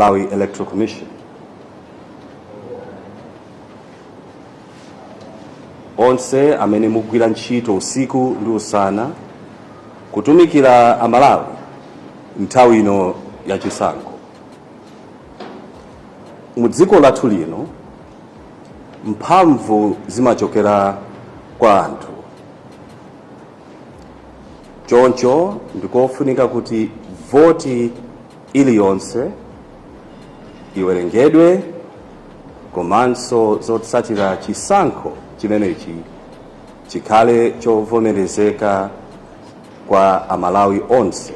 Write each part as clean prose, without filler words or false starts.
Malawi Electoral Commission. Onse amene mugwira ntchito usiku ndi usana kutumikira Amalawi nthawi ino ya chisankho. Mu dziko lathu lino mphamvu zimachokera kwa anthu. Choncho ndikofunika kuti voti iliyonse iwerengedwe komanso zotsatira chisankho chimenechi chikhale chovomerezeka kwa Amalawi onse.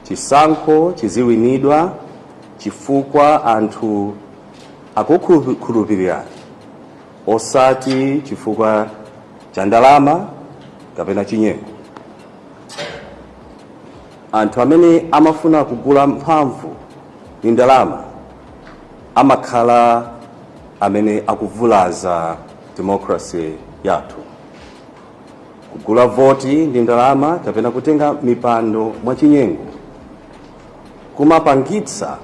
Chisankho chiziwinidwa chifukwa anthu akukhulupirirani, osati chifukwa cha ndalama kapena chinyengo. Anthu amene amafuna kugula mphamvu ndi ndalama amakhala amene akuvulaza democracy yathu. Kugula voti ndi ndalama kapena kutenga mipando mwachinyengo kumapangitsa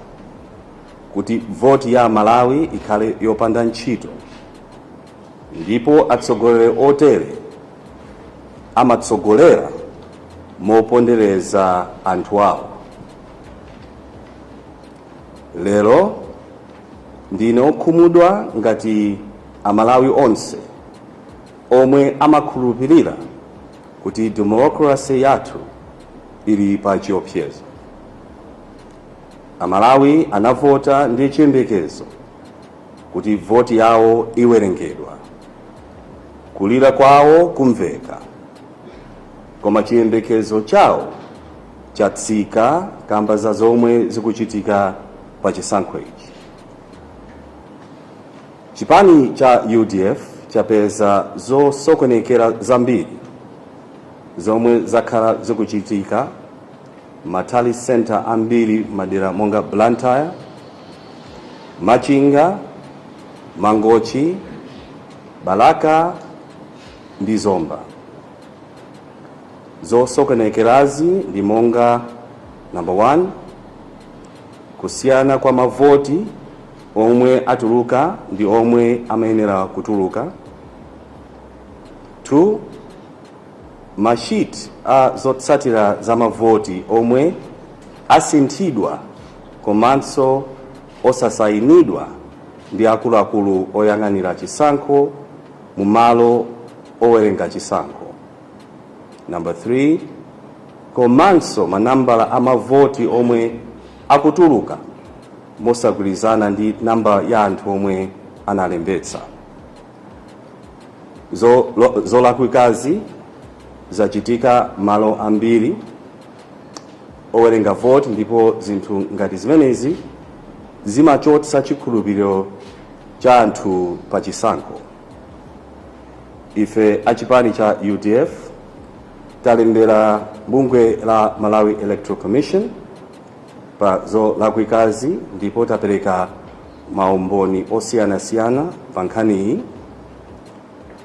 kuti voti ya Malawi ikhale yopanda ntchito, ndipo atsogoleri otere amatsogolera mopondereza anthu awo. Lero ndine okhumudwa ngati Amalawi onse omwe amakhulupirira kuti democracy yathu ili pa chiopsezo. Amalawi anavota ndi chiyembekezo kuti voti yawo iwerengedwa, kulira kwawo kumveka, koma chiyembekezo chawo chatsika kamba za zomwe zikuchitika pa chisankho ichi. Chipani cha UDF chapeza zosokonekera zambiri zomwe zakhala zikuchitika ma tally center ambiri madera monga Blantyre, Machinga, Mangochi, Balaka ndi Zomba. Zosokonekerazi ndi monga number 1, kusiyana kwa mavoti omwe atuluka ndi omwe amayenera kutuluka. 2, mashiti a zotsatira za mavoti omwe asinthidwa komanso osasayinidwa ndi akuluakulu oyang'anira chisankho mu malo owerenga chisankho. Number 3, komanso manambala a mavoti omwe akutuluka mosagwirizana ndi namba ya anthu omwe analembetsa. Zolakwikazi zachitika malo ambiri owerenga voti, ndipo zinthu ngati zimenezi zimachotsa chikhulupiriro cha anthu pa chisankho. Ife achipani cha UDF talembera bungwe la Malawi Electoral Commission pa zolakwikazi ndipo tapereka maumboni osiyanasiyana pa nkhaniyi.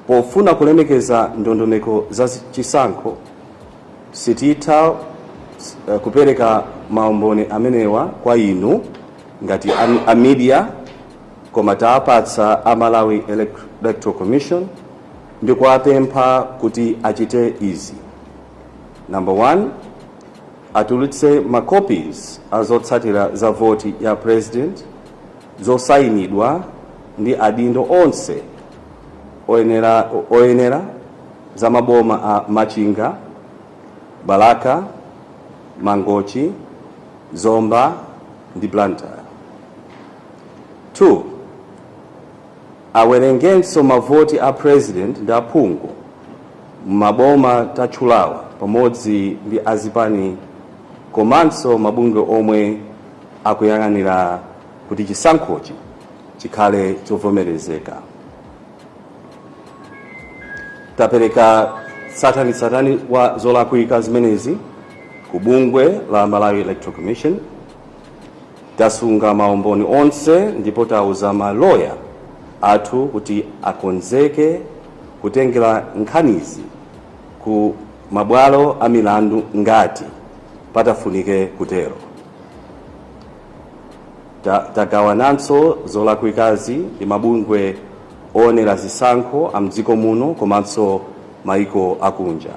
Pofuna kulemekeza ndondomeko za chisankho, sititha kupereka maumboni amenewa kwa inu ngati a media, koma taapatsa a Malawi Electoral Commission ndi kuwapempha kuti achite izi. Number 1, atulutse ma copies a zotsatira za voti ya president zosayinidwa ndi adindo onse oyenera za maboma a Machinga, Balaka, Mangochi, Zomba ndi Blantyre. 2, awerengenso mavoti a president ndi aphungu maboma tatchulawa pamodzi ndi azipani komanso mabungwe omwe akuyang'anira kuti chisankhochi chikhale chovomerezeka. Tapereka tsatanetsatane wa zolakwika zimenezi ku bungwe la Malawi Electoral Commission. Tasunga maumboni onse ndipo tauza maloya athu kuti akonzeke kutengera nkhanizi ku mabwalo a milandu ngati patafunike kutero. Tagawananso zolakwikazi ndi mabungwe oonera zisankho a mdziko muno komanso maiko akunja.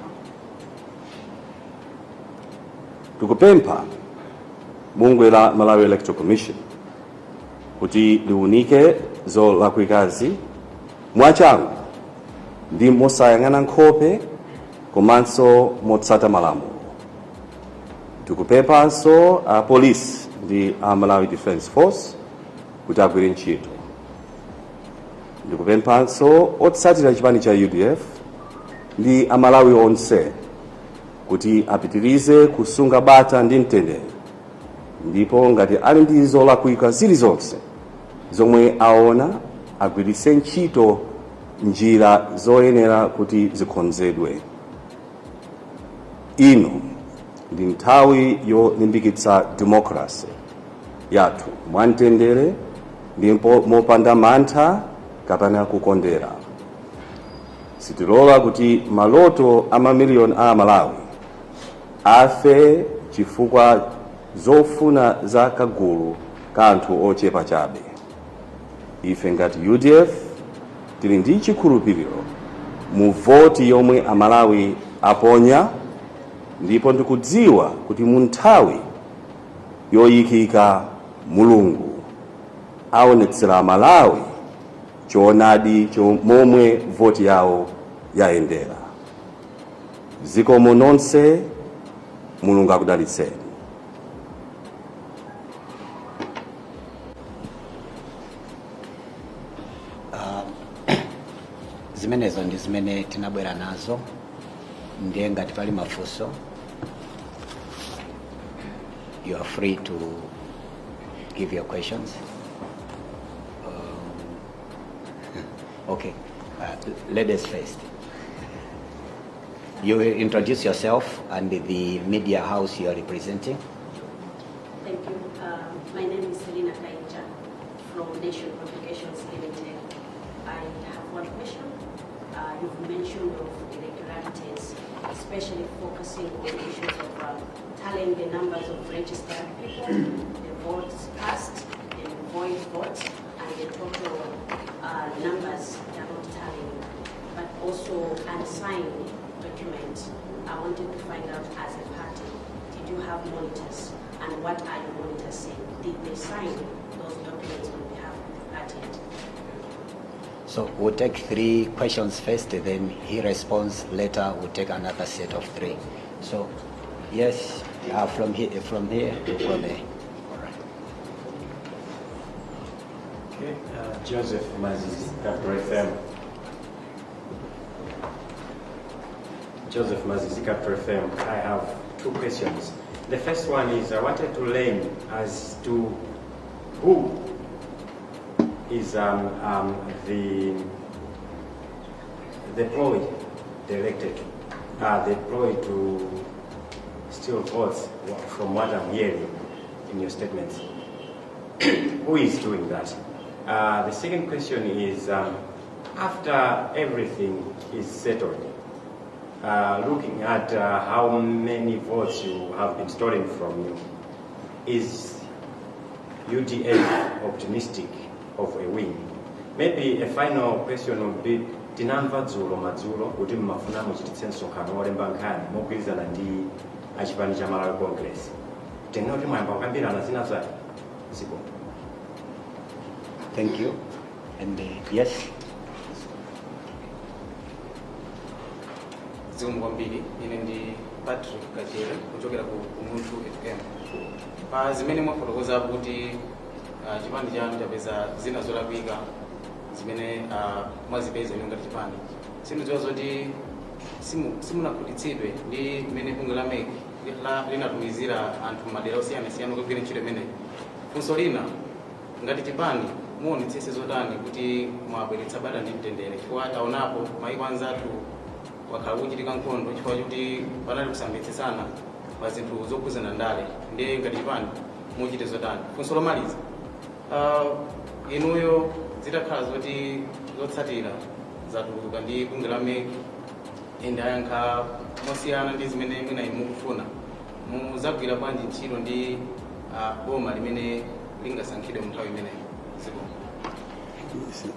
Tikupempha bungwe la Malawi Electoral Commission kuti liunike zolakwikazi mwachangu ndi mosayang'ana nkhope komanso motsata malamulo. Tikupemphanso a polisi ndi a Malawi Defence Force kuti agwire ntchito. Ndikupemphanso otsatira chipani cha UDF ndi Amalawi onse kuti apitirize kusunga bata ndi mtendere, ndipo ngati ali ndi zolakwika zilizonse zomwe aona, agwiritse ntchito njira zoyenera kuti zikonzedwe. Ino ndi nthawi yolimbikitsa democracy yathu mwamtendere ndipo mopanda mantha kapena kukondera. Sitilola kuti maloto a mamiliyoni a Amalawi afe chifukwa zofuna za kagulu ka anthu ochepa chabe. Ife ngati UDF tili ndi chikhulupiriro mu voti yomwe Amalawi aponya, ndipo ndikudziwa kuti mu nthawi yoyikika Mulungu aonetsera Amalawi choonadi momwe voti yawo yayendera. Zikomo nonse, Mulungu akudalitseni. Zimenezo ndi zimene tinabwera nazo. Ndiye ngati pali mafunso, you are free to give your questions. Okay, ladies first. You will introduce yourself and the media house you are representing. Thank you. My name is Selina Kainja from Nation Publications Limited. I have one question. You've mentioned of irregularities, especially focusing on issues of tallying the numbers of registered people, the votes cast, the void votes, and the total numbers that are not tallying, but also unsigned documents. I wanted to find out, as a party, did you have monitors, and what are your monitors saying? Did they sign those documents on behalf of the party? So we'll take three questions first, then he responds. Later, we'll take another set of three. So, yes, from here, we'll go there. All right. Okay, Joseph Mazizi, Capital FM. Joseph Mazizi, Capital FM. I have two questions. The first one is, I wanted to learn as to who is the ploy directed, the ploy to steal votes, from what I'm hearing in your statements. Who is doing that? The second question is, after everything is settled, looking at how many votes you have been stolen from you, is UDF optimistic of a win? Maybe a final question would be, tinamva dzulo madzulo kuti mmafuna muchititse msonkhano wolemba nkhani mogwirizana ndi achipani cha Malawi Congress. Tinena kuti mwayamba kukambirana zina zake ziko? Thank you. And yes. Zikomo kwambiri. Ine ndi Patrick Kachere kuchokera ku Umunthu FM. Pa zimene mwafotokoza kuti chipani chanu chapeza zina zolakwika zimene mwazipeza inu ngati chipani, sindidziwa zoti simunakhutitsidwe ndi mmene bungwe la MEC linatumizira anthu madera osiyanasiyana kugwira ntchito imeneyi. Funso lina, ngati chipani muonetsese zotani kuti mwabweretsa bata ndi mtendere, chifukwa taonapo maiko anzathu wakhala kuchitika nkhondo chifukwa choti panali kusamvetsesana pa zinthu zokhuzana ndale? Ndiye ngati chipani muchite zotani? Funso lomaliza, inuyo zitakhala zoti zotsatira zatuluka ndi bungwe la MEC ende ayankha mosiyana ndi zimene mwina inu mukufuna, muzagwira bwanji ntchito ndi boma limene Lingasankhidwe mu nthawi imeneyo? Zikomo.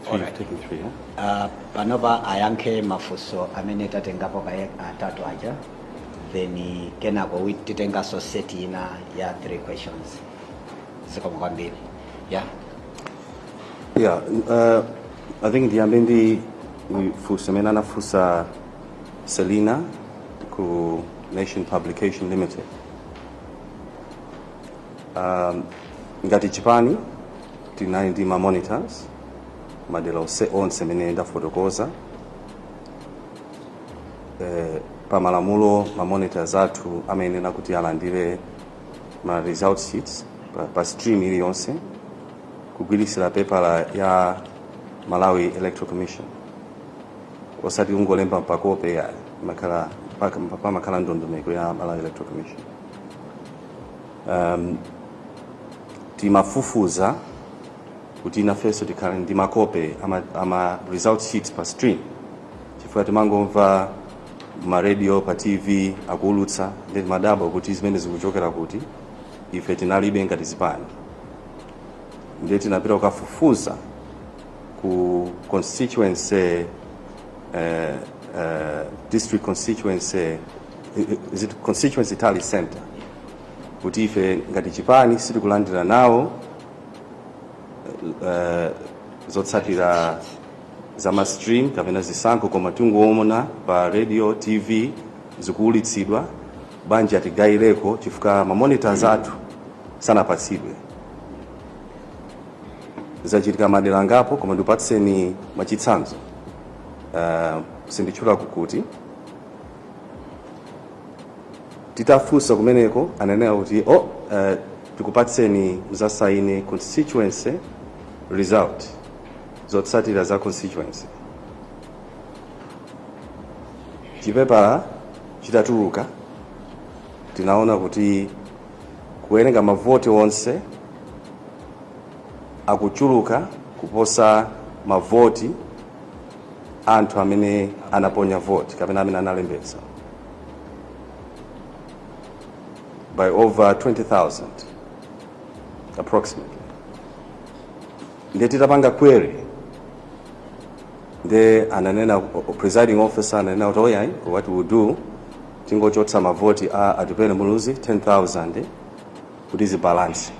Three, taking three, yeah? Panopa ayankhe mafunso amene tatengapo kaye atatu aja, then kenako titenganso set ina ya three questions. Zikomo kwambiri, yeah. Yeah, I think ndiyambe ndi funso imene anafunsa Selina ku Nation Publication Limited. Ngati chipani tinali ndi ma monitors madera onse amene ndafotokoza. Pa malamulo ma monitors athu amayenera kuti alandire ma result sheets pa stream iliyonse kugwirisira pepala ya Malawi Electoral Commission, osati kungolemba pakope ya makhala pamakhala ndondomeko ya Malawi Electoral Commission. Timafufuza kuti inafenso tikhale ndi makope ama result sheets pa stream, chifukwa timangomva ma radio, pa TV akuulutsa, ndi timadabwa kuti zimene zikuchokera kuti, ife tinalibe ngati zipani. Ndiye tinapita kukafufuza ku constituency, district constituency, is it constituency tally center, kuti ife ngati chipani sitikulandira nawo zotsatira za ma stream kapena zisankho, koma tingoona pa radio, TV zikuulitsidwa, bwanji atigayireko, chifukwa ma monitors athu sanapatsidwe. Zachitika madera angapo, koma ndikupatseni mwachitsanzo, sinditchula kukuti. Titafunsa kumeneko ananena kuti, "Oh, tikupatseni muzasaine constituency result, zotsatira za constituency." Chipepala chitatuluka tinaona kuti kuwerenga mavoti onse akuchuluka kuposa mavoti anthu amene anaponya voti kapena amene analembetsa by over 20,000 approximately. Ndiye titapanga query, nde ananena, presiding officer ananena kuti, "Oyayi, what we will do, tingochotsa mavoti a Atupele Muluzi 10,000 kuti zibalance."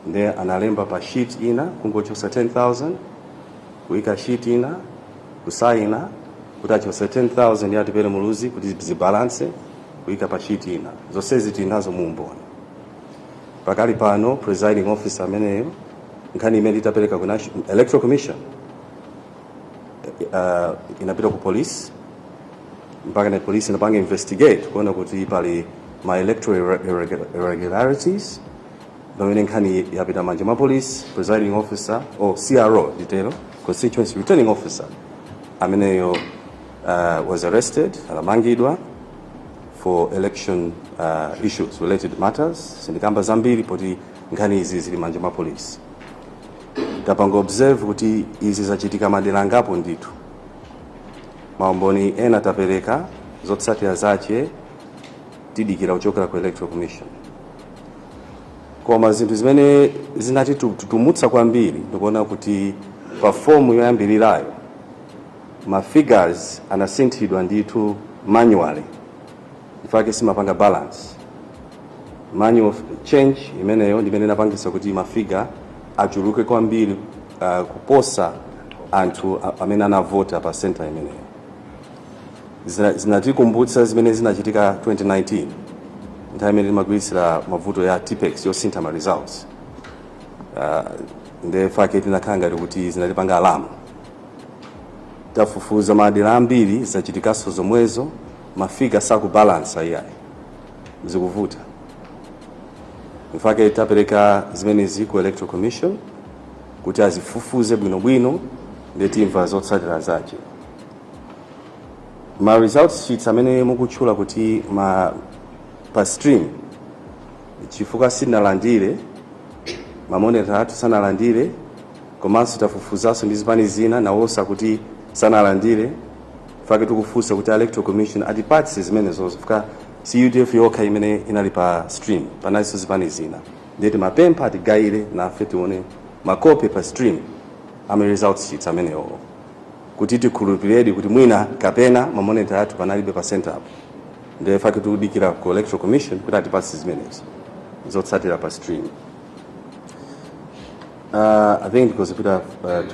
Nde analemba pa sheet ina, kungochotsa 10,000, kuyika sheet ina, kusaina kuti achotse 10,000 ya Atupele Muluzi kuti zibalance, kuyika pa sheet ina. Zonsezi tinazo muumboni. Pakali pano presiding officer ameneyo, nkhani imene itapereka ku National Electoral Commission, inapita ku police, mpaka na police inapanga investigate kuona kuti pali ma electoral irregularities. Pamene nkhani yapita manja mwa police, presiding officer or CRO nditero, constituency returning officer ameneyo, was arrested, anamangidwa for election issues related matters. Sindikamba zambiri poti nkhani izi zili manja mwa police. Tapanga observe kuti izi zachitika madera angapo ndithu. Maumboni ena tapereka, zotsatira zache tidikira kuchokera ku Electoral Commission. Koma zinthu zimene zinatitutumutsa kwambiri ndikuona kuti pa fomu yoyambirirayo ma figures anasinthidwa ndithu manually, in fact simapanga balance. Manual change imeneyo ndimene inapangisa kuti ma figure achuluke kwambiri kuposa anthu amene anavota pa center imeneyo. Zinatikumbutsa zimene zinachitika 2019, nthawi imene timagwiritsira mavuto ya Tipp-Ex yosintha ma results. Nde fake tinakhala ngati kuti zinatipanga alarm. Tafufuza madera ambiri, zachitikanso zomwezo, ma figure sakubalansa iyayi, zikuvuta. In fact tapereka zimenezi ku Electoral Commission kuti azifufuze bwinobwino, ndiye timva zotsatira zache. Ma results sheets amene mukutchula kuti ma pa stream, chifukwa sinalandire, ma monitor athu sanalandire, komanso tafufuzanso ndi zipani zina, nawonso kuti sanalandire. Fake tikufunsa kuti Electoral Commission atipatse zimenezo, chifukwa Si UDF yokha imene inali pa stream, panalinso zipani zina. Ndiye timapempha atigayire nafe tione makopi pa stream ama results sheets amenewo, kuti tikhulupiredi kuti mwina kapena ma monitor athu panalibe pa center apo. Ndiye fake tikudikira ku Electoral Commission kuti atipatse zimenezo, zotsatira pa stream. I think because put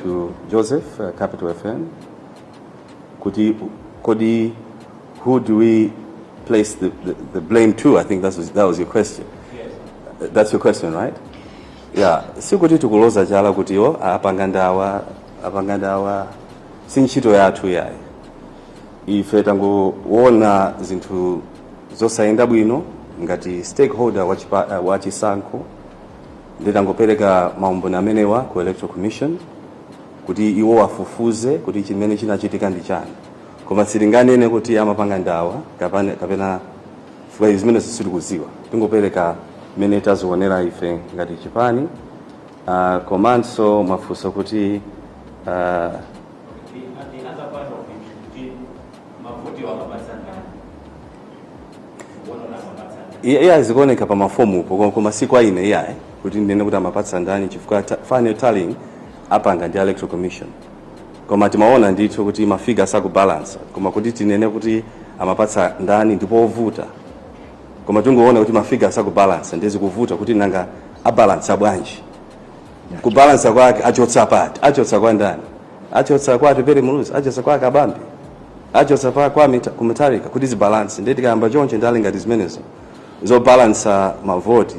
to Joseph, Capital FM, kuti kodi who do we place the blame to? I think that was your question. Yes. That's your question, right? Yeah. Sikuti tikuloza chala kuti o apanga ndawa, apanga ndawa, si ntchito yathu yayi. Ife tangoona zinthu zosayenda bwino ngati stakeholder wa chisankho, nditangopereka maumboni amenewa ku Electoral Commission kuti iwo afufuze kuti chimene chinachitika ndi chani. Koma sitinganene kuti amapanga ndawa kapena chifukwa zimene sitikuziwa. Tingopereka mmene tazionera ife ngati chipani. Komanso mwafunsa kuti The other part of it, kuti mavoti amapatsa ndani? Kuona amapatsa ndani? Iye zikuoneka pa mafomupo, koma si kwa ine iyayi kuti ndinene kuti amapatsa ndani, chifukwa final tallying apanga ndi Electoral Commission. Koma timaona ndithu kuti ma figure sakubalansa. Koma kuti tinene kuti amapatsa ndani ndipo ovuta. Koma tingoona kuti ma figure sakubalansa, ndiye zikuvuta kuti nanga abalansa bwanji? Kubalansa kwake achotsa pati? Achotsa kwa ndani? Achotsa kwa Atupele Muluzi? Achotsa kwa Kabambe? Achotsa pa kwa ku Mutharika kuti zibalance? Ndiye tikayamba choncho ndale ngati zimenezo zobalansa mavoti,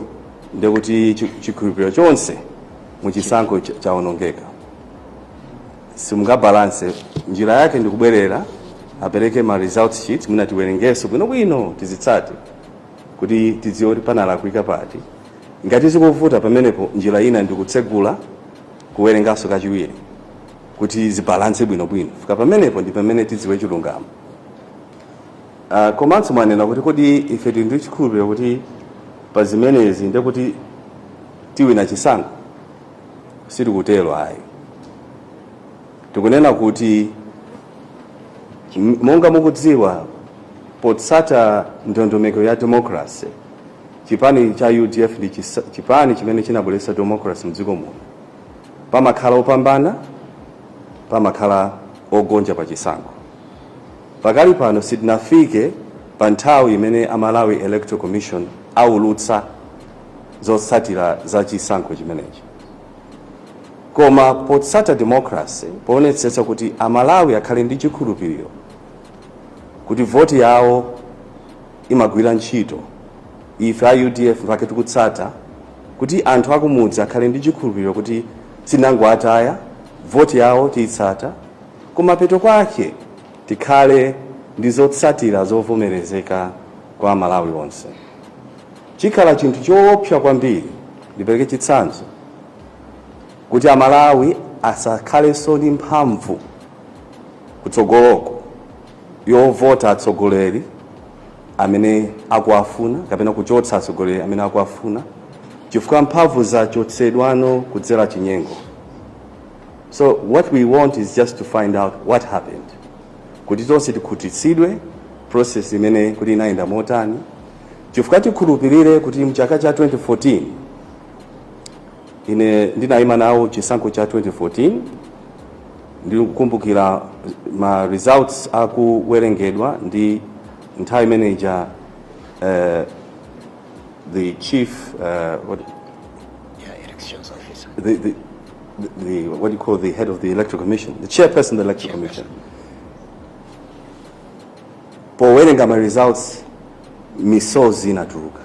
ndekuti chikhulupiriro chonse muchisankho chawonongeka. Simungabalanse. Njira yake ndikubwerera apereke ma results sheet, mwina tiwerengeso bwinobwino, tizitsate kuti tidziwe kuti panalakwika pati. Ngati zikuvuta pamenepo, njira ina ndikutsegula kuwerenganso kachiwiri kuti zibalance bwinobwino. Fika pamenepo ndi pamene tidziwe chilungamo. Komanso mwanena kuti kodi ife tili ndi chikhulupiriro kuti pa zimenezi ndekuti tiwina chisankho? Sitikutero ayi. Tikunena kuti monga mukudziwa, potsata ndondomeko ya democracy, chipani cha UDF ndi chipani chimene chinabweretsa democracy mdziko muno. Pamakhala opambana, pamakhala ogonja pa chisankho. Pakali pano sitinafike pa nthawi imene Amalawi Electoral Commission aulutsa zotsatira za chisankho chimenechi. Koma potsata democracy, poonetsetsa kuti Amalawi akhale ndi chikhulupiriro kuti voti yawo imagwira ntchito, ife a UDF mpake tikutsata kuti anthu akumudzi akhale ndi chikhulupiriro kuti sinangoataya voti yawo, tiyitsata. Kumapeto kwake tikhale ndi zotsatira zovomerezeka kwa Amalawi onse. Chikhala chinthu choopsa kwambiri, ndipereke chitsanzo, kuti Amalawi asakhalenso ndi mphamvu kutsogoloko yovota atsogoleri amene akuafuna kapena kuchotsa atsogoleri amene akuafuna, chifukwa mphamvu zachotsedwano kudzera chinyengo. So what we want is just to find out what happened, kuti tonse tikhutitsidwe process imene kuti inayenda motani, chifukwa tikhulupirire kuti mchaka cha 2014 ine ndinayima nawo chisankho cha 2014. Ndikukumbukira ma results akuwerengedwa ndi nthawi imeneja the chief, what, Yeah, elections officer. The what do you call the head of the Electoral Commission, the chairperson of the Electoral Commission, powerenga ma results misozi inatuluka,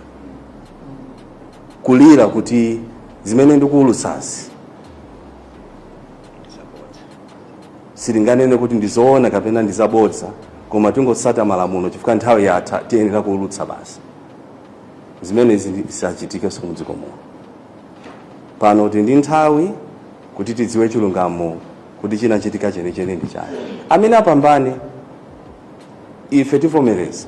kulira kuti zimene ndikuulutsazi sitinganene kuti ndizoona kapena ndizabodza, koma tingotsata malamulo chifukwa nthawi yatha, tiyenera kuulutsa basi. Zimenezi zisachitikenso mudziko muno. Pano tili ndi nthawi kuti tidziwe chilungamo, kuti chinachitika chenicheni ndi chani. Amene apambane ife tivomereza,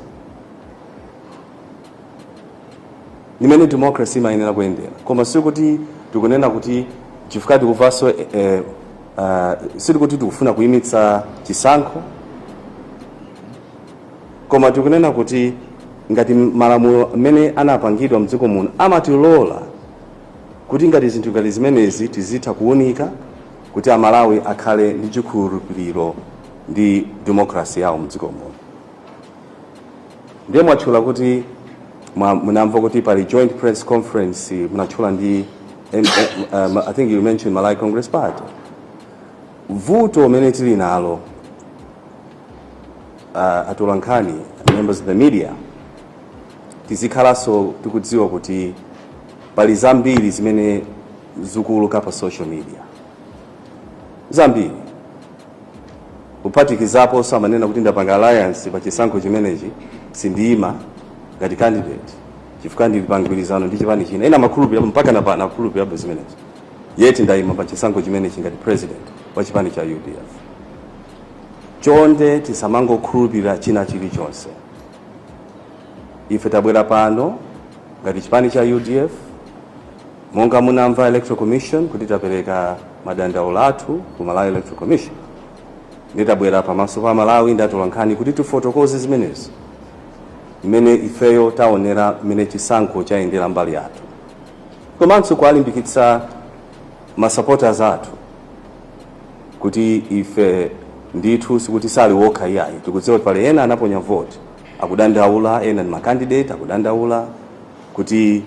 ndimene democracy imayenera kuyendera. Koma sikuti tikunena kuti chifukwa tikuvanso sitikuti tikufuna kuyimitsa chisankho, koma tikunena kuti Ngati malamulo amene anapangidwa mdziko muno amatilola kuti ngati zinthu ngati zimenezi tizitha kuwunika kuti Amalawi akhale ndi chikhulupiriro ndi democracy yawo mdziko muno. Ndiye mwatchula kuti munamva kuti pali joint press conference, munatchula ndi I think you mentioned Malawi Congress Party. Vuto umene tili nalo, atolankhani, members of the media, tizikhalanso tikudziwa kuti pali zambiri zimene zikuluka pa social media, zambiri, kuphatikizapo samanena kuti ndapanga alliance pa chisankho chimenechi, sindiyima ngati candidate chifukwa ndili pa mgwirizano ndi chipani china. Ena amakhulupirira mpaka na pano, akhulupirirabe zimenezo, yet ndayima pa chisankho chimenechi ngati president wa chipani cha UDF. Chonde, tisamangokhulupirira china chilichonse. Ife tabwera pano ngati chipani cha UDF, monga munamva Electoral Commission kuti tapereka madandaulo athu ku Malawi Electoral Commission, nditabwera pamaso pa Malawi ndi atolankhani kuti tifotokoze zimenezo, mmene ifeyo taonera mmene chisankho chayendera mbali yathu, komanso kuwalimbikitsa ma supporters athu kuti ife ndithu sikuti sali wokha iyayi. Tikudziwa kuti pali ena anaponya vote akudandaula, ena ndi ma candidate akudandaula kuti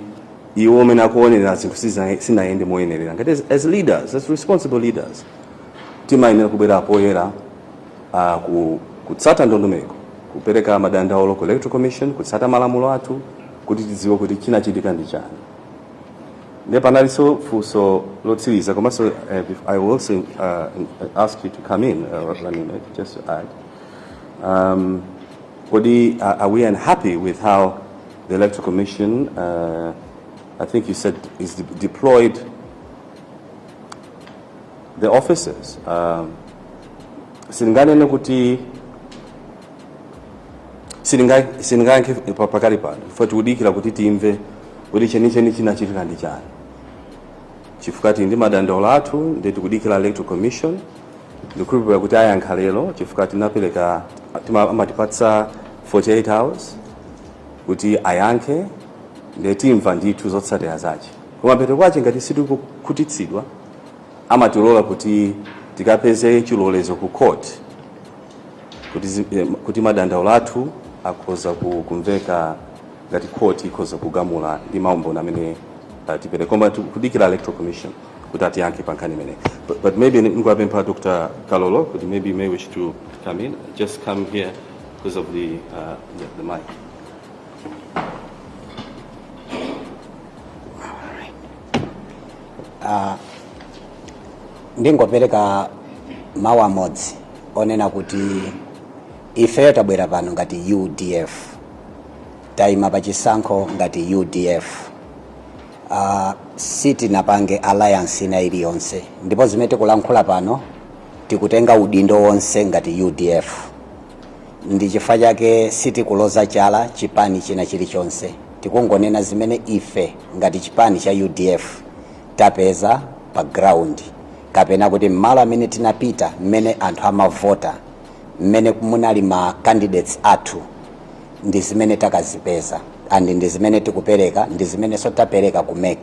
iwo amene akuonera zinthu sinayende moyenerera. Ngati as leaders, as responsible leaders, timayenera kubwera poyera, kutsata ndondomeko, kupereka madandaulo ku Electoral Commission, kutsata malamulo athu kuti tidziwe kuti chinachitika ndi chani. Ndiye panalinso funso lotsiriza, komanso I will also ask you to come in, running mate, just to add, kodi are we unhappy with how the Electoral Commission, I think you said, is deployed the officers? Silinganene kuti silingayankhe pakali pano chifukwa tikudikira kuti timve kuti chenicheni chinachitika ndi chani, chifukwa tili ndi madandaulo athu. Ndi tikudikira Electoral Commission. Ndikukhulupirira kuti ayankha lero chifukwa tinapereka, amatipatsa 48 hours kuti ayankhe. Ndiye timva ndithu zotsatira zache. Koma peto kwache, ngati sitikukhutitsidwa, amatilola kuti tikapeze chilolezo ku court kuti madandaulo athu akhoza kumveka ngati court ikhoza kugamula ndi maumboni amene tipereke. Koma tikudikira Electoral Commission kuti atiyankhe pa nkhani imeneyi. But maybe ndikuwapempha Dr. Kalolo kuti maybe you may wish to come in. Just come here because of the mic. Ndingopereka mawu amodzi onena kuti ifeyo tabwera pano ngati UDF, tayima pa chisankho ngati UDF, sitinapange alliance ina iliyonse, ndipo zimene tikulankhula pano tikutenga udindo wonse ngati UDF. Ndi chifukwa chake sitikuloza chala chipani china chilichonse, tikungonena zimene ife ngati chipani cha UDF tapeza pa ground, kapena kuti mmalo amene tinapita, mmene anthu amavota, mmene munali ma candidates athu, ndi zimene takazipeza and ndi zimene tikupereka, ndi zimenenso tapereka ku MEC.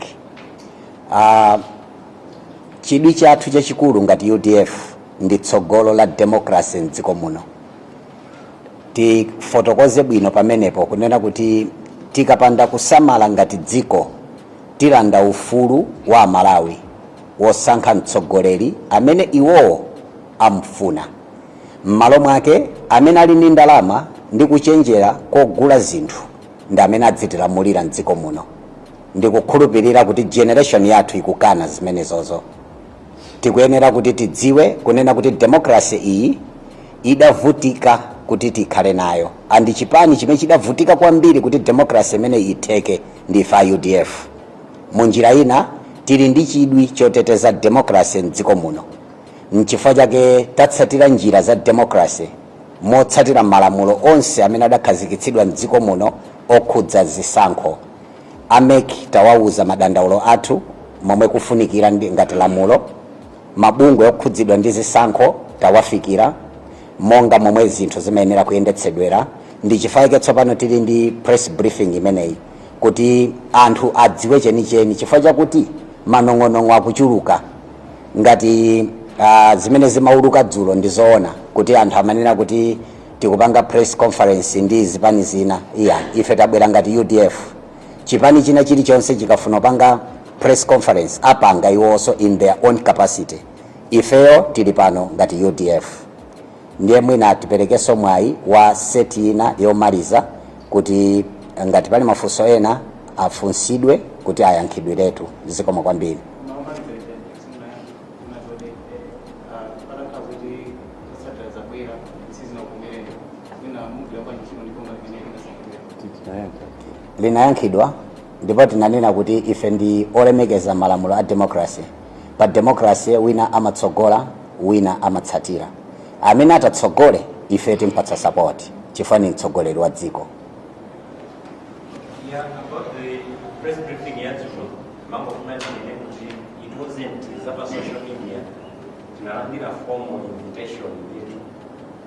Chidwi chathu chachikulu ngati UDF ndi tsogolo la democracy mdziko muno. Tifotokoze bwino pamenepo kunena kuti tikapanda kusamala ngati dziko, tilanda ufulu wa Amalawi wosankha mtsogoleri amene iwowo amfuna. M'malo mwake, amene ali ndi ndalama ndi kuchenjera kogula zinthu ndi amene adzitilamulira mdziko muno. Ndikukhulupirira kuti generation yathu ikukana zimenezozo. Tikuyenera kuti tidziwe kunena kuti democracy iyi idavutika kuti tikhale nayo, and chipani chimene chidavutika kwambiri kuti democracy imene itheke ndi ife a UDF. Munjira ina, tili ndi chidwi choteteza democracy mdziko muno. Nchifukwa chake tatsatira njira za democracy motsatira malamulo onse amene adakhazikitsidwa mdziko muno okhudza zisankho. A MEC tawauza madandaulo athu momwe kufunikira ndi ngati lamulo. Mabungwe okhudzidwa ndi zisankho tawafikira monga momwe zinthu zimayenera kuyendetsedwera. Ndi chifukwa tsopano tili ndi press briefing imeneyi kuti anthu adziwe chenicheni, chifukwa chakuti manong'onong'o akuchuluka. Ngati zimene zimauluka dzulo ndi zoona kuti anthu amanena kuti tikupanga press conference ndi zipani zina, iya, ife tabwera ngati UDF. Chipani china chilichonse chikafuna kupanga press conference, apanga iwonso in their own capacity. Ifeyo tili pano ngati UDF. Ndiye mwina tiperekenso mwayi wa set ina yomaliza kuti ngati pali mafunso ena afunsidwe kuti ayankhidwiretu. Zikomo kwambiri. Maomalizira, unazoti patakhala kuti zotsatira zabwera sizinakukomereni, mwina mugwira bwanji ntchito ndi boma limene linasankhidwira? Linayankhidwa, ndipo tinanena kuti ife ndi olemekeza malamulo a democracy. Pa democracy wina amatsogola, wina amatsatira. Amene atatsogole, ife timpatsa support chifukwa ni mtsogoleri wa dziko. Yeah, about the press briefing yadzulo, mangofuna tinene kuti it wasn't zapa social media. Tinalandira formal invitation yetu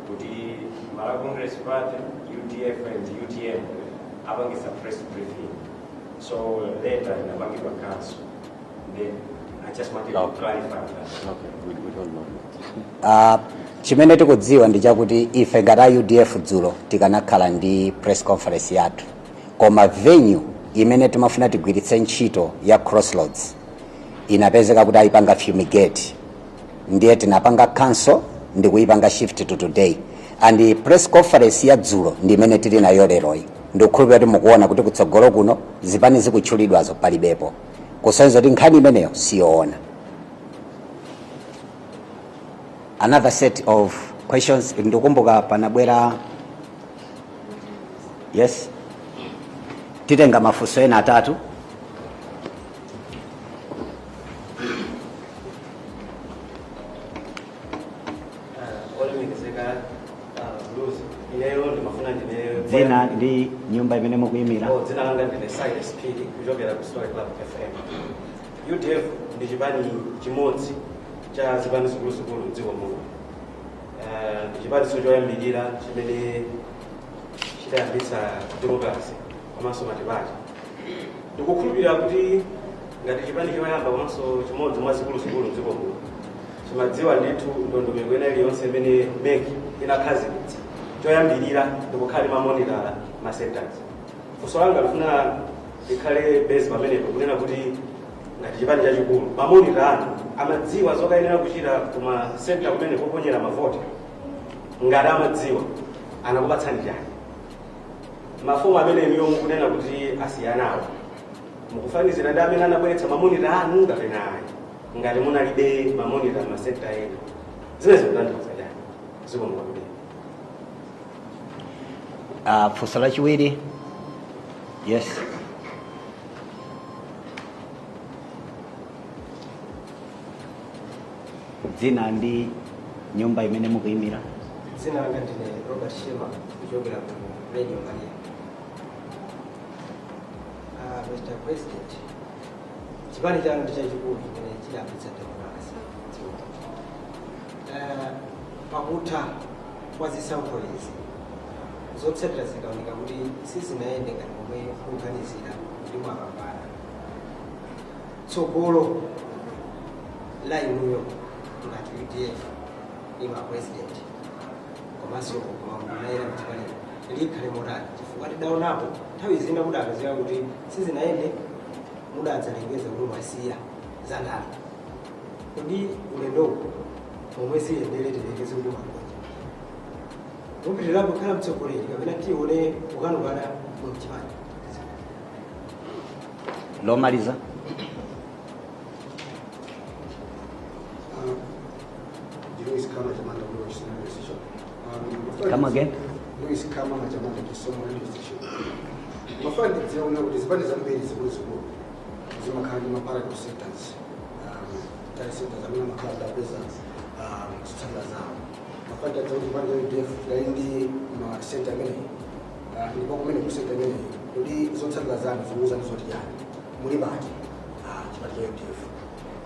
kuti Malawi Congress Party, UDF and UTM apangisa press briefing. So later inapangidwa cancel. Then I just wanted to clarify that. Okay, we don't know yet. Chimene tikudziwa ndi chakuti ife ngati a UDF dzulo tikanakhala ndi press conference yathu, koma venue imene timafuna tigwiritse ntchito ya Crossroads inapezeka kuti ayipanga fumigate, ndiye tinapanga cancel ndi kuyipanga shift to today. And press conference ya dzulo ndi imene tili nayo leroyi. Ndikukhulupirira kuti mukuona kuti kutsogolo kuno zipani zikutchulidwazo palibepo, kusonyeza kuti nkhani imeneyo siyoona. Another set of questions. Ndikukumbuka panabwera, yes, titenga mafunso ena atatu. Olemekezeka Blues, ineyo ndimafuna ndine Dzina ndi nyumba imene mukuyimira. Oh, dzina langa ndine Silas Phiri kuchokera ku Story Club FM. UDF ndi chipani chimodzi cha zipani zikuluzikulu mdziko muno. Ndi chipaniso choyambirira chimene chidayambitsa democracy komanso multiparty. Ndikukhulupirira kuti ngati chipani choyamba komanso chimodzi mwa zikuluzikulu mdziko muno, chimadziwa ndithu ndondomeko ina iliyonse imene MEC inakhazikitsa. Choyambirira ndikukhala ma monitor ma centers. Funso langa lifuna likhale base pamenepo, kunena kuti ngati chipani chachikulu, ma monitor anu amadziwa zokayenera kuchita kuma center kumene koponyera mavoti? Ngati amadziwa, anakupatsani chani? Mafomu amene inuyo mukunena kuti asiyanawo, mukufanizira ndi amene anabweretsa ma monitor anu kapena ayi? Ngati munalibe ma monitor ma center ena, zimene zikutanthauza chani? Zikomo kwambiri. Funso lachiwiri, yes. Dzina ndi nyumba imene mukuyimira. Dzina langa ndine Robert Shema kuchokera ku Radio Maria. Mr President, chipani chanu ndi chachikulu chimene chidayambitsa democracy dziko. Pakutha kwa zisankho izi, zotsatira zikaoneka kuti sizinayende ngati momwe mukuganizira kuti mwapambana, tsogolo la inuyo ngati UDF, inu a president komanso maunduna ena mchipani, likhale motani? Chifukwa tidaonapo nthawi zina mudapezeka kuti sizinayende, mudadzalengeza kuti mwasiya zandale. Kodi ulendowu momwe ziyendere, tilengeze kuti mwagonja, mupitirirapo kukhala mtsogoleri kapena tione kukanukana mu mchipani? Lomaliza. Louis Kama Jamanda, Louis Radio Station. Come again? Louis Kama Majamanda, Chisomo Radio Station. Mafuna ndidzione kuti zipani zambiri zikuluzikulu zimakhala ndi ma parallel centers, tally centers amene amakhala adapeza zotsatira zawo. Mafuna ndidziwe kuti chipani cha UDF chidali ndi ma center ameneyi, ndipo kumene ku center imeneyi kodi zotsatira zanu zikuwuzani zoti chani? Muli pati chipani cha UDF?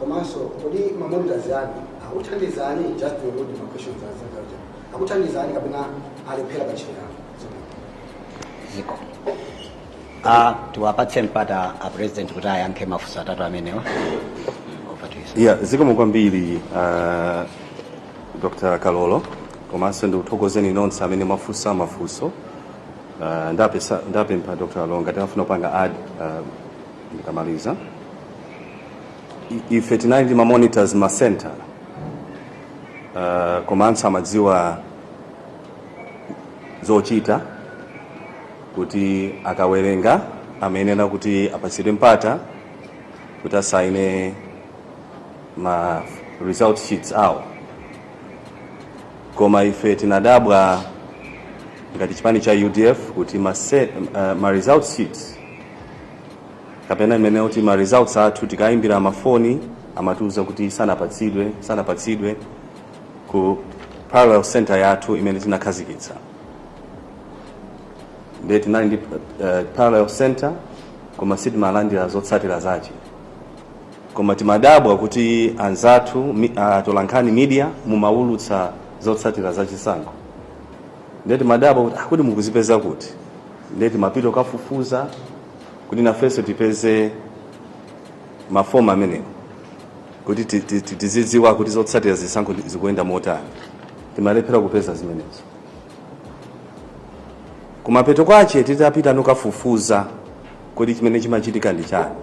Komanso kodi ma monitors anu akuthandizani, just to avoid ma questions azangaja, akuthandizani kapena alephera pa ntchito yawo? Ziko tiwapatse mpata a President kuti ayankhe mafunso atatu amenewa. Over to you, sir. Yeah, zikomo kwambiri, Dr. Kalolo, komanso ndikuthokozeni nonse amene mwafunsa mafunso. Ndapempha Dr. Kalolo ngati afuna kupanga add ndikamaliza. Ife tinali ndi ma monitors ma center, komanso amadziwa zochita kuti akawerenga amayenera kuti apatsidwe mpata kuti asaine ma result sheets awo. Koma ife tinadabwa ngati chipani cha UDF kuti ma result sheets kapena imene kuti ma results athu, tikayimbira mafoni amatiuza kuti sanapatsidwe, sanapatsidwe ku parallel center yathu imene tinakhazikitsa. Ndiye tinali ndi parallel center, koma sitimalandira zotsatira zace. Koma timadabwa kuti anzathu atolankhani, media, mumaulutsa zotsatira za chisankho. Ndiye timadabwa kuti kuti mukuzipeza kuti? Ndiye timapita kukafufuza kuti nafenso tipeze mafomu amenewo kuti tizidziwa kuti zotsatira zisankho zikuyenda motani. Timalephera kupeza zimenezo. Kumapeto kwache titapita nukafufuza kuti chimene chimachitika ndi chani,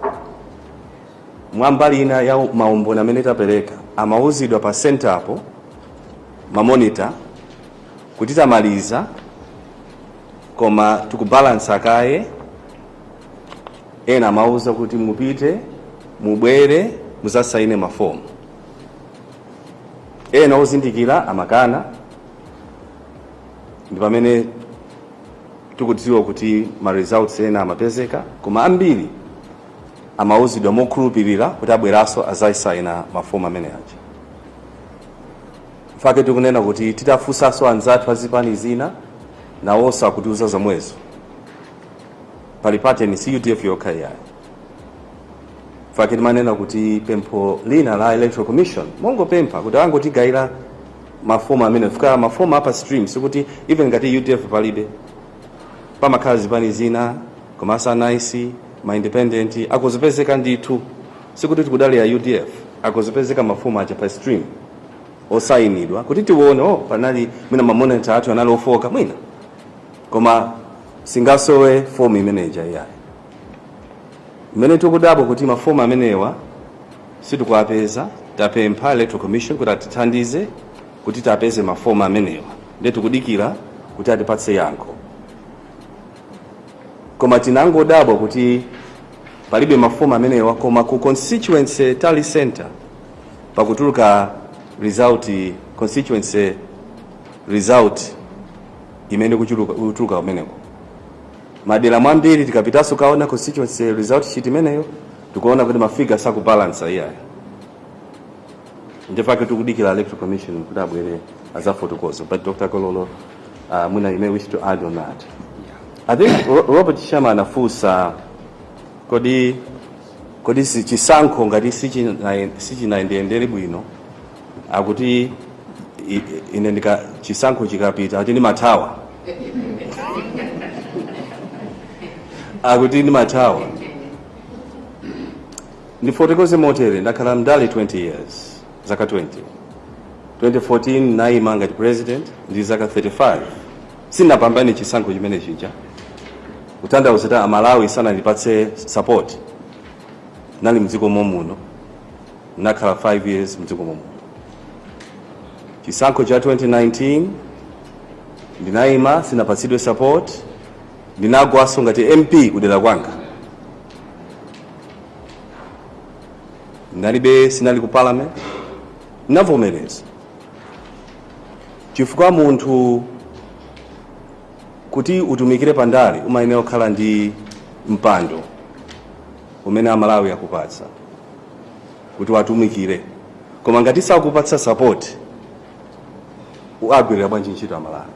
mwambali ina ya maumboni amene tapereka, amauzidwa pa center apo ma monitor kuti tamaliza, koma tikubalansa kaye. Ena amauza kuti mupite, mubwere, muzasaine mafomu. Ena ozindikira amakana. Ndi pamene tikudziwa kuti ma results ena amapezeka, koma ambiri amauzidwa mokhulupirira kuti abweranso azayisaina mafomu amene aja. Mfake tikunena kuti titafunsanso anzathu azipani zina, nawonso akutiuza zomwezo. Pali pattern, si UDF yokha iyayi. Mfake timanena kuti pempho lina la Electoral Commission, mongopempha kuti angotigayira mafomu amene fika mafomu apa stream, sikuti even ngati UDF palibe, pamakhala zipani zina, komanso a NICE, ma independent akuzipezeka ndithu. Sikuti tikudalira UDF, akuzipezeka mafomu aja pa stream osayinidwa kuti tione, oh, panali mwina ma monitor athu anali ofoka mwina, koma singasowe fomu imeneja iyayi. Imene tikudabwa kuti mafomu amenewa sitikuwapeza. Tapempha Electoral Commission kuti atithandize kuti tapeze mafomu amenewa, ndiye tikudikira kuti atipatse yankho. Koma tinangodabwa kuti palibe mafomu amenewa, koma ku constituency tally center pakutuluka result, constituency result imene kutuluka kumeneko. Madera mwambiri tikapitanso kaona constituency result sheet imeneyo, tikuona kuti ma figure sakubalansa iyayi. Ndipake tikudikira Electoral Commission kuti abwere azafotokoza. But Dr. Kololo, mwina you may wish to add on that. I think Robert Sharma anafunsa kodi chisankho ngati sichinayendeyendere bwino, akuti ine ndika chisankho chikapita ati ndimathawa, akuti ndimathawa. Ndifotokoze motere: ndakhala mdali 20 years, zaka 20. 2014 nayima ngati president ndi zaka 35. Sinapambane chisankho chimene chija, kutanthauza kuti Amalawi sanandipatse support. Nali mdziko momuno, nakhala 5 years mdziko momuno. Chisankho cha 2019 ndinayima, sinapatsidwe support, ndinagwaso ngati MP kudera kwanga. Ndalibe, sinali ku parliament. Ndinavomereza chifukwa munthu kuti utumikire pandale umayenera kukhala ndi mpando umene Amalawi akupatsa kuti watumikire. Koma ngati sakupatsa support, agwirira bwanji ntchito Amalawi?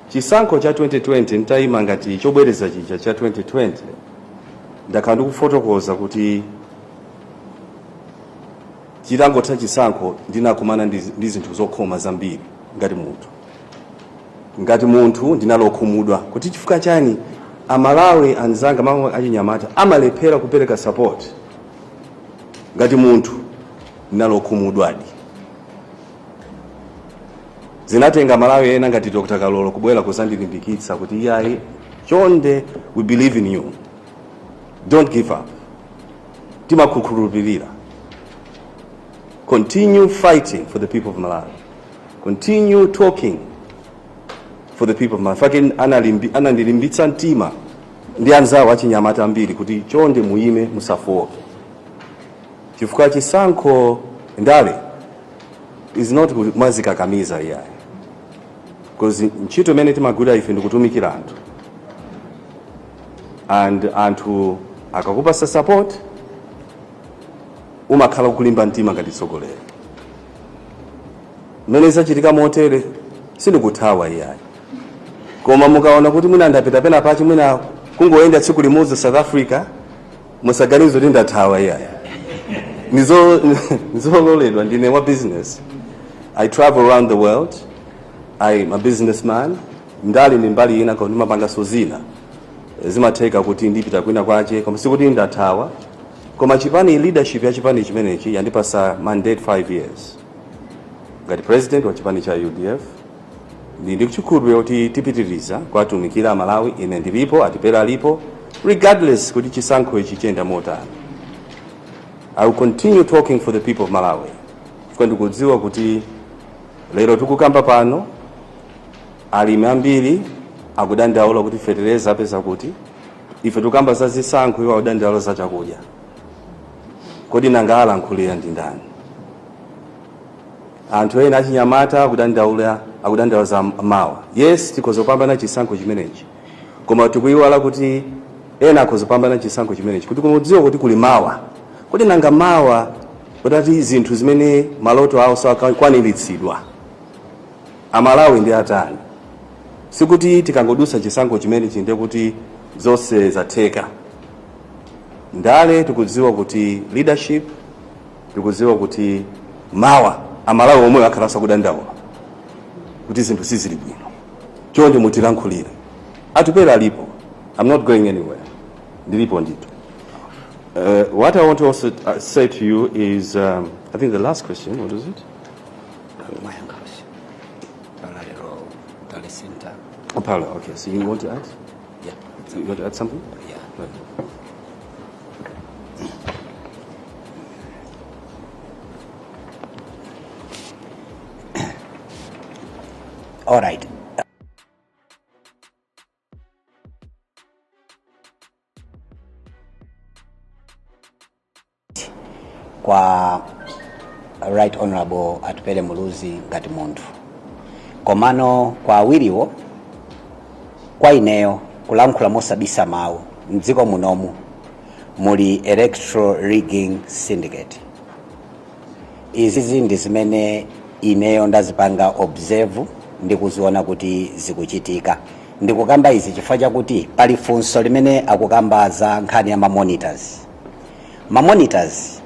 Chisankho cha 2020 ntayima ngati chobwereza chija cha 2020, ndakhala ndikufotokoza kuti chitangotha chisankho ndinakumana ndi zinthu zokhoma zambiri ngati munthu. Ngati munthu ndinalokhumudwa kuti chifukwa chani Amalawi anzanga mamwe achinyamata amalephera kupereka support. Ngati munthu ndinalokhumudwadi. Zinatenga Malawi ena ngati Dr. Kalolo kubwera kuzandilimbikitsa kuti, "Iyayi, chonde, we believe in you, don't give up, timakukhulupirira, continue fighting for the people of Malawi, continue talking for the people of Malawi." Fake anandilimbitsa mtima ndi anzawo achinyamata ambiri kuti chonde muyime, musafoke, chifukwa chisankho, ndale is not mwazikakamiza, iyayi, because ntchito imene timagwira ife ndikutumikira anthu, and anthu akakupasa support umakhala kulimba mtima ngati tsogoleri. Mmene zachitika motere, sindikuthawa, iyayi, koma mukaona kuti mwina ndapita pena pachi, mwina kungoyenda tsiku limodzi South Africa, musaganize kuti ndathawa, iyayi. Nizololedwa, ndine wa business. I travel around the world. I'm a businessman. Ndali ndi mbali ina, koma ndimapanganso zina. Zimatheka kuti ndipita kwina kwache, koma sikuti ndathawa. Koma chipani, leadership ya chipani chimenechi yandipasa mandate 5 years ngati president wa chipani cha UDF. Ndi ndikuchikhulupirira kuti tipitiriza kuwatumikira Malawi. Ine ndilipo, Atupele alipo, regardless kuti chisankho ichi chiyenda motani. I will continue talking for the people of Malawi, chifukwa ndikudziwa kuti lero tikukamba pano, alimi ambiri akudandaula kuti fetereza apeza kuti. Ife tikukamba za zisankho, iwo akudandaula za chakudya. Kodi nanga alankhulira ndi ndani? Anthu ena achinyamata akudandaula za mawa. Yes, tikhoza kupambana chisankho chimenechi, koma tikuyiwala kuti ena akhoza kupambana chisankho chimenechi kuti kumudziwa kuti kuli mawa. Kodi nanga mawa kutati zinthu zimene maloto awo sakwaniritsidwa, Amalawi ndi atani? Sikuti tikangodusa chisankho chimenechi ndiye kuti zonse zatheka. Ndale tikudziwa kuti leadership, tikudziwa kuti mawa Amalawi omwe akhala sakudandaula kuti zinthu sizili bwino, chonde mutilankhulire. Atupele alipo. I'm not going anywhere, ndilipo ndithu. What I want to also say to you is, I think the last question, what is it? Mayankhosi. Parallel tally center. Oh, Paolo, okay. So you want to add? Yeah. You want to add something? Yeah. Right. All right. Kwa Right Honorable Atupele Muluzi ngati munthu, komano kwa awiriwo, kwa ineyo kulankhula mosabisa mawu, mdziko munomu muli electoral rigging syndicate. Izizi ndi zimene ineyo ndazipanga observe ndi kuziona kuti zikuchitika. Ndikukamba izi chifukwa chakuti pali funso limene akukamba za nkhani ya mamonitors. Mamonitors,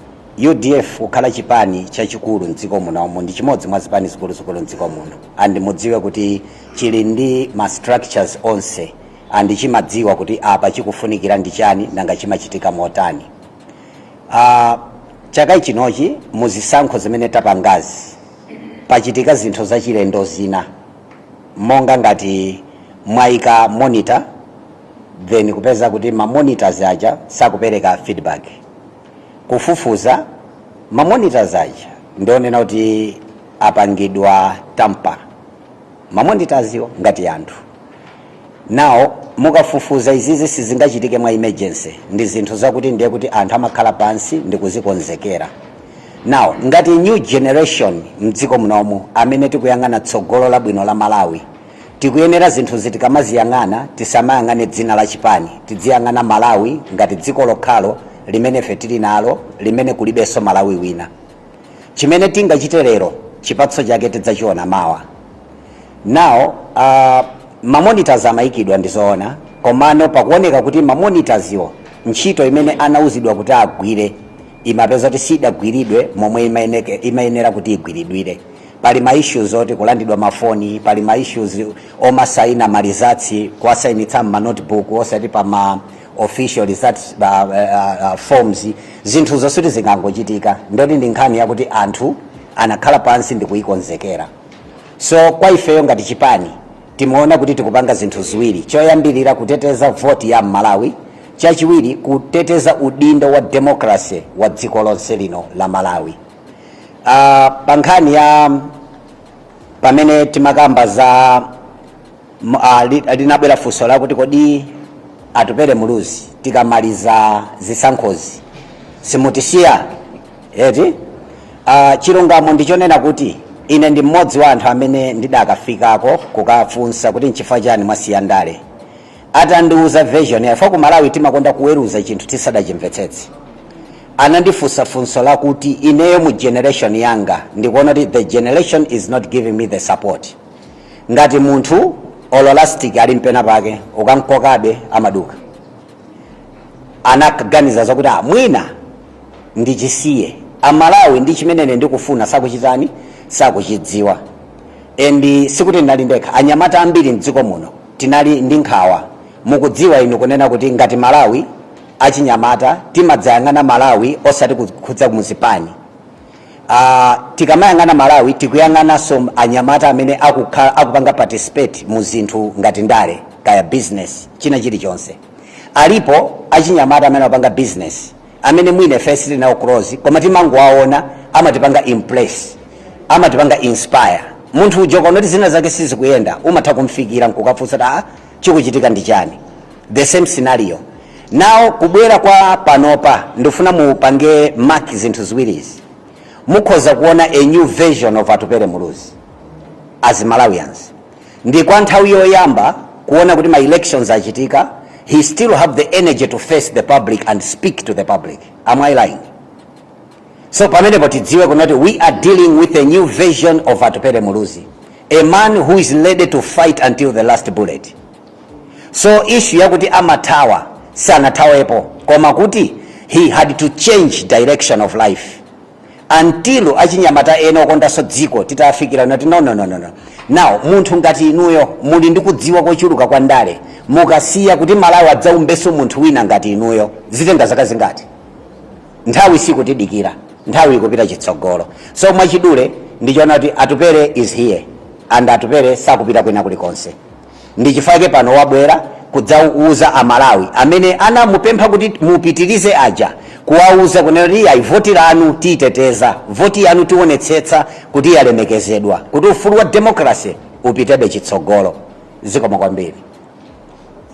UDF kukhala chipani chachikulu mdziko munomu, ndi chimodzi mwa zipani zikuluzikulu mdziko muno, and mudziwe kuti chili ndi ma structures onse and chimadziwa kuti apa chikufunikira ndi chani, nanga chimachitika motani. Chaka chinochi muzisankho zimene tapangazi pachitika zinthu zachilendo zina, monga ngati mwayika monitor, then kupeza kuti ma monitors aja sakupereka feedback. Kufufuza, ma monitors aja ndionena kuti apangidwa tamper, ma monitors iwo ngati anthu. Now mukafufuza, izizi sizingachitike mwa emergency, ndi zinthu zakuti ndiye kuti anthu amakhala pansi ndi kuzikonzekera. Now ngati new generation mdziko munomu amene tikuyang'ana tsogolo labwino la Malawi, tikuyenera zinthu zitikamaziyang'ana tisamayang'ane dzina la chipani, tidziyang'ana Malawi ngati dziko lokhalo limene ife tili nalo, limene kulibenso Malawi wina. Chimene tingachite lero, chipatso chake tidzachiona mawa. Now mamonitors amayikidwa, ndizoona, komano pakuoneka kuti mamonitors iwo ntchito imene anauzidwa kuti agwire imapeza kuti sidagwiridwe momwe imayenera kuti igwiridwire. Pali ma issues oti kulandidwa mafoni, pali ma issues omasaina ma results, kuwasayinitsa ma notebook osati pa ma official results forms. Zinthu zosati zingangochitika, ndoti ndi nkhani yakuti anthu anakhala pansi ndi kuyikonzekera. So kwa ifeyo ngati chipani timaona kuti tikupanga zinthu ziwiri: choyambirira, kuteteza voti ya Malawi; chachiwiri, kuteteza udindo wa democracy wa dziko lonse lino la Malawi. Pa nkhani ya pamene timakamba za linabwera funso lakuti, kodi Atupele Muluzi tikamaliza zisankhozi simutisiya eti? Chilungamo ndichonena kuti ine ndi mmodzi wa anthu amene ndidakafikako kukafunsa kuti nchifukwa chani mwasiya ndale. Atandiuza version yafa, ku Malawi timakonda kuweruza chinthu tisadachimvetsetse. Anandifunsa funso lakuti ineyo mu generation yanga ndikuona kuti the generation is not giving me the support. Ngati munthu olo elastic ali mpena pake, ukamkokabe amaduka. Anaganiza zakuti, ah, mwina ndichisiye, Amalawi ndi chimene ndikufuna sakuchitani, sakuchidziwa. And sikuti ndinali ndekha, anyamata ambiri mdziko muno tinali ndi nkhawa. Mukudziwa inu kunena kuti ngati Malawi achinyamata timadzayang'ana Malawi osati kukhudza muzipani. Tikamayang'ana Malawi, tikuyang'ananso anyamata amene akupanga participate mu zinthu ngati ndale, kaya business, china chilichonse. Alipo achinyamata amene akupanga business amene mwina ife sitinawo close, koma timangowaona, amatipanga impress, amatipanga inspire. Munthu uja ukaona kuti zina zake sizikuyenda, umatha kumfikira nkukafunsa kuti, ah, chikuchitika ndi chani? The same scenario now kubwera kwa panopa. Ndifuna mupange mark zinthu ziwirizi. Mukhoza kuona a new version of Atupele Muluzi as Malawians. Ndi kwa nthawi yoyamba kuona kuti ma elections achitika, he still have the energy to face the public and speak to the public. Am I lying? So pamenepo tidziwe kunoti we are dealing with a new version of Atupele Muluzi, a man who is ready to fight until the last bullet. So issue yakuti amathawa, sanathawepo, koma kuti he had to change direction of life until achinyamata ena okondanso dziko titafikira nati, no, no, no, no, no. Now munthu ngati inuyo muli ndi kudziwa kochuluka kwa ndale, mukasiya kuti Malawi adzaumbenso munthu wina ngati inuyo, zitenga zaka zingati? Nthawi sikutidikira, nthawi ikupita chitsogolo. So mwachidule ndichoona kuti Atupele is here and Atupele sakupita kwina kulikonse. Ndi chifukwa pano wabwera kudzauza Amalawi amene anamupempha kuti mupitirize aja, kuwauza kunena kuti ayi, voti lanu tiyiteteza, voti yanu tionetsetsa kuti yalemekezedwa, kuti ufulu wa democracy upitebe chitsogolo. Zikomo kwambiri.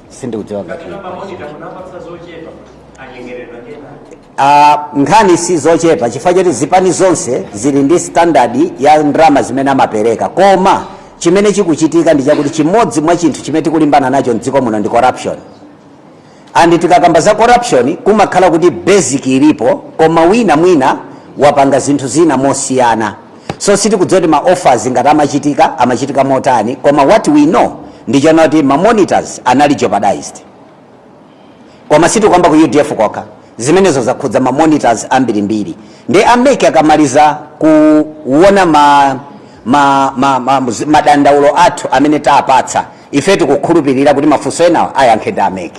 Sindikudziwa ngati Kapena ma monitor munapatsa zochepa, anyengeredwa ndena? Nkhani si zochepa, chifukwa choti zipani zonse zili ndi standard ya ndalama zimene amapereka. Koma chimene chikuchitika ndi chakuti chimodzi mwa chinthu chimene tikulimbana nacho mdziko muno ndi corruption. And tikakamba za corruption, kumakhala kuti basic ilipo, koma wina mwina wapanga zinthu zina mosiyana. So sitikudziwa kuti ma offers ngati amachitika, amachitika motani. Koma what we know ndi chona kuti ma monitors anali jeopardized. Koma sitikuyamba ku UDF kokha, zimenezo zakhudza ma monitors ambirimbiri. Ndi a MEC akamaliza kuona madandaulo athu amene taapatsa, ife tikukhulupirira kuti mafunso enawo ayankhe ndi a MEC.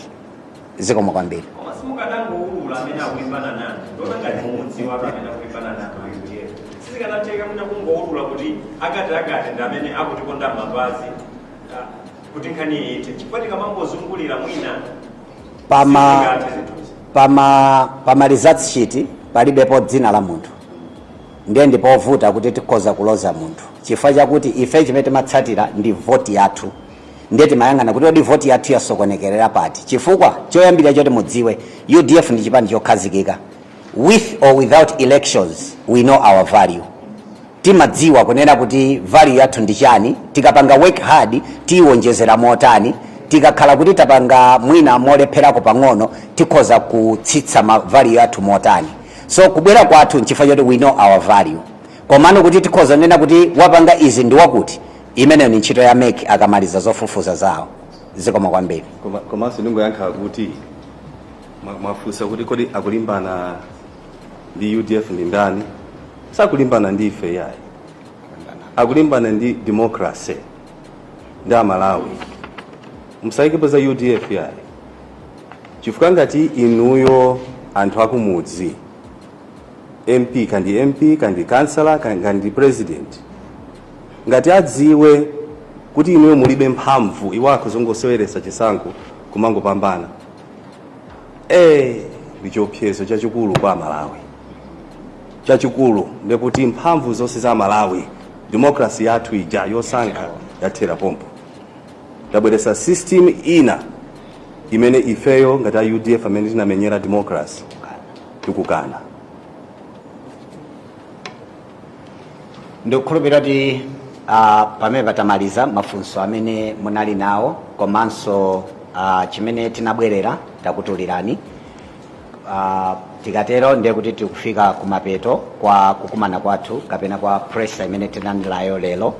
Zikomo kwambiri. Koma simukanangoulula amene akulimbana nanu? Ndiona ngati mumudziwa amene akulimbana nanu UDF. Sizikanatheka mwina kungoulula kuti akati akati ndi amene akutikonda mapazi, kuti nkhani iyithe? Chifukwa tikamangozungulira mwina sizingathe zinthuzi. Pama results sheet palibepo dzina la munthu, ndiye ndipovuta kuti tikhoza kuloza munthu, chifukwa chakuti ife chimene timatsatira ndi voti yathu. Ndiye timayang'ana kuti odi voti yathu yasokonekerera pati? Chifukwa choyambira choti mudziwe, UDF ndi chipani chokhazikika. With or without elections, we know our value. Timadziwa kunena kuti value yathu ndi chani, tikapanga work hard tiyiwonjezera motani, tikakhala kuti tapanga mwina molepherako pang'ono tikhoza kutsitsa ma value yathu motani. So kubwera kwathu nchifukwa choti we know our value. Komano kuti tikhoza kunena kuti wapanga izi ndi wakuti, imeneyo ni ntchito ya MEC akamaliza zofufuza zawo. Zikomo kwambiri. Komanso ndingoyankha kuti mwafunsa kuti kodi akulimbana ndi UDF ndi ndani? Sakulimbana ndi ife yayi. Akulimbana ndi democracy ndi Amalawi. Musayikepo za UDF yayi, chifukwa ngati inuyo anthu akumudzi, MP kandi MP kandi kansala kandi president, ngati adziwe kuti inuyo mulibe mphamvu, iwako zongoseweretsa chisankho kumangopambana, ndi chiopsezo chachikulu kwa Amalawi, chachikulu. Ndekuti mphamvu zonse za Malawi, democracy yathu ija yosankha, yathera pompo. Tabweretsa system ina imene ifeyo ngati a UDF amene tinamenyera democracy tikukana. Ndikukhulupirira kuti pamene patamaliza mafunso amene munali nawo komanso chimene tinabwerera takutulirani. Tikatero ndiye kuti tikufika kumapeto kwa kukumana kwathu kapena kwa press imene tinali nayo lero.